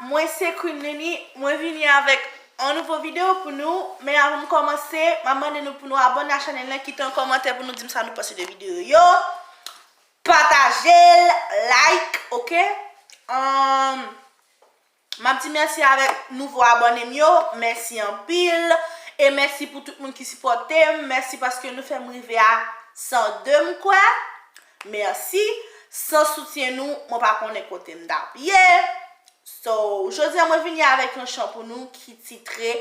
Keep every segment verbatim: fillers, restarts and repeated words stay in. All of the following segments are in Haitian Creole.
Mwen se Queen Nini, mwen vini avèk yon nouvo videyo pou nou, men avan m kòmanse, m ap mande nou pou nou abòne a chanèl lan, kite yon kòmantè pou nou di m sa nou panse de videyo yo, pataje l, like, oke? Um, m ap di mèsi avèk nouvo abòne m yo, mèsi anpil, e mèsi pou tout moun ki sipòte m, mèsi paske nou fè m rive a san de m kwè, mèsi, san soutyen nou, mwen pa konnen kote m t ap ye. So, jodi a mwen vini avèk yon chan pou nou ki titre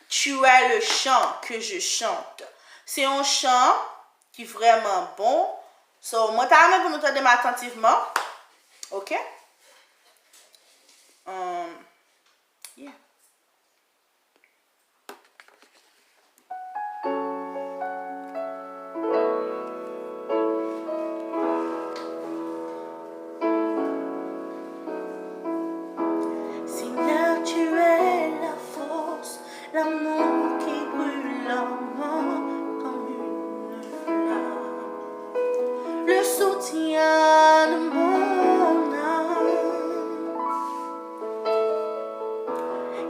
Tu es le chant que je chante. Se yon chan ki vrèman bon. So, mwen ta renmen pou nou tande m atantivman. Oke? Um, yeah. Seigneur, tu es la force, l'amour qui brûle en moi comme une flamme, le soutien de mon âme.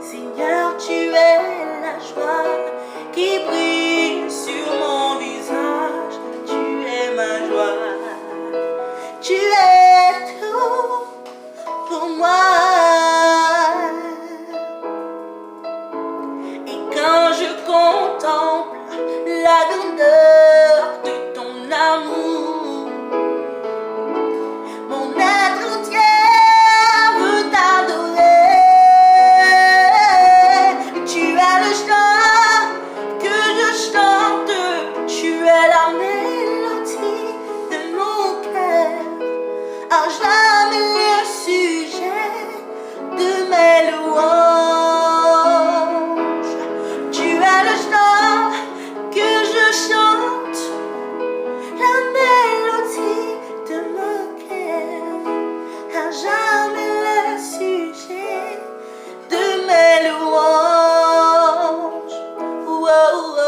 Seigneur, tu es la joie qui brille sur mon visage. Tu es ma joie. Tu es tout pour moi. Et quand je contemple la grandeur de ton amour, mon être entier veut t'adorer. Tu es le chant que je chante, tu es la mélodie de mon cœur, à jamais le sujet de mes louanges. Tu es le chant que je chante, la mélodie de mon cœur, à jamais le sujet de mes louanges. Oh, oh, oh.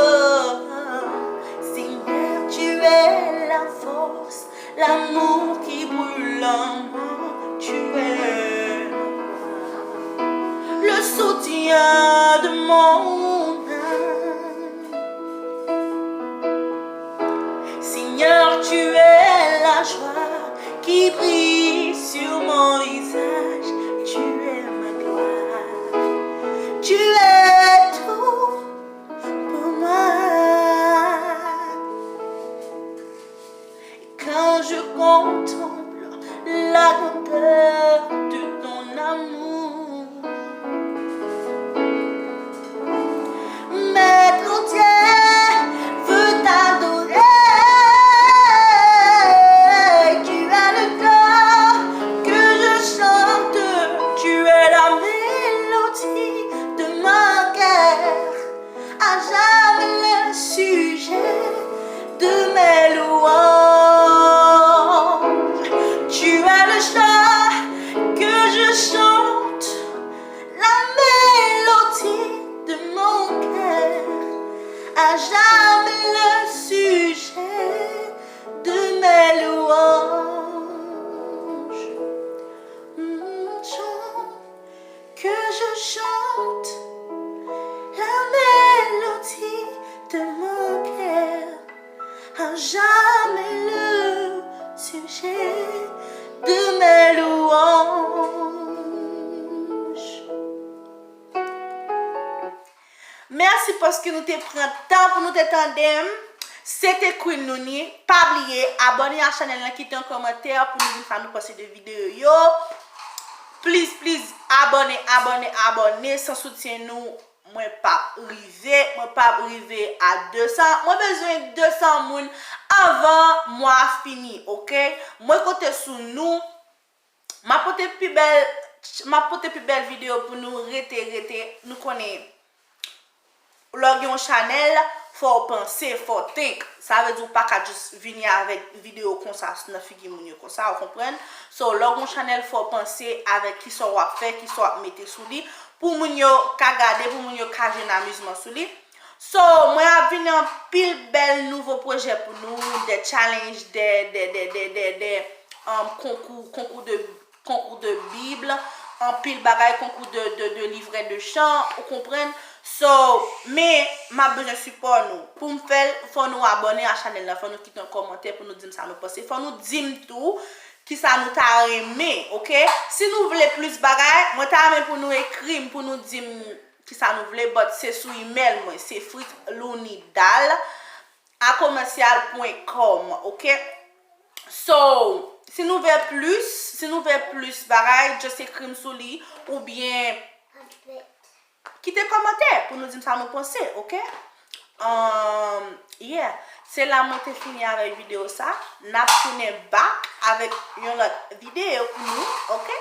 Seigneur, tu es la force, l'amour qui brûle en moi, tu es le soutien de mon âme. Seigneur, tu es la joie qui brille sur mon visage, tu es ma gloire, tu es tout pour moi. Quand je contemple la grandeur de ton amour, m'être entier veut t'adorer. Tu es le cœur que je chante, tu es la mélodie de mon cœur, à jamais le sujet de mes louanges. Tu es le chant que je chante, la mélodie de mon cœur, à jamais le sujet de mes louanges. Mm, chant que je chante la mélodie de mon cœur, à jamais le sujet de mes louanges. Mèsi paske nou te pran tan pou nou te tande m. Se te Queen Nouni. Pa bliye, abòne a chanèl lan, kite yon kòmantè pou nou di m sa nou panse de videyo yo. Please, please, abòne, abòne, abòne. San soutyen nou, mwen p ap rive, mwen p ap rive a de san. Mwen bezwen de san moun anvan mwa a fini, oke? Mwen konte sou nou. M ap pote pi bèl, m ap pote pi bèl videyo pou nou. Rete, rete, nou konnen lè w gen yon chanèl, fò w panse, fò w think. Sa vle di w pa ka just vini avèk videyo konsa nan figi moun yo konsa, ou konprann? So, lè w gen yon chanèl, fò w panse avèk kisa w ap fè, kisa w ap mete sou li, pou moun yo ka gade, pou moun yo ka jwenn amizman sou li. So, mwen ap vini anpil bèl nouvo pwojè pou nou, de challenge, de, de, de, de, de, de, um, konkou, konkou de, konkou de Bib, anpil bagay, konkou de, de, de livrè de chan, ou konprann? So, men, m ap bezwen sipò nou. Pou m fè l, fò nou abòne a chanèl la, fò nou kite yon kòmantè pou nou di m sa nou panse. Fò nou di m tou kisa nou ta renmen, oke? Si nou vle plis bagay, mwen ta renmen pou nou ekri m, pou nou di m kisa nou vle, but se sou email mwen, se fritlounidal a commercial point com, oke? So, si nou vle plis, si nou vle plis bagay, just ekri m sou li, oubyen kite kòmantè pou nou di m sa nou panse, oke? Um, yeah, se la mwen te fini avèk videyo sa. N ap tounen back avèk yon lòt videyo pou nou, oke?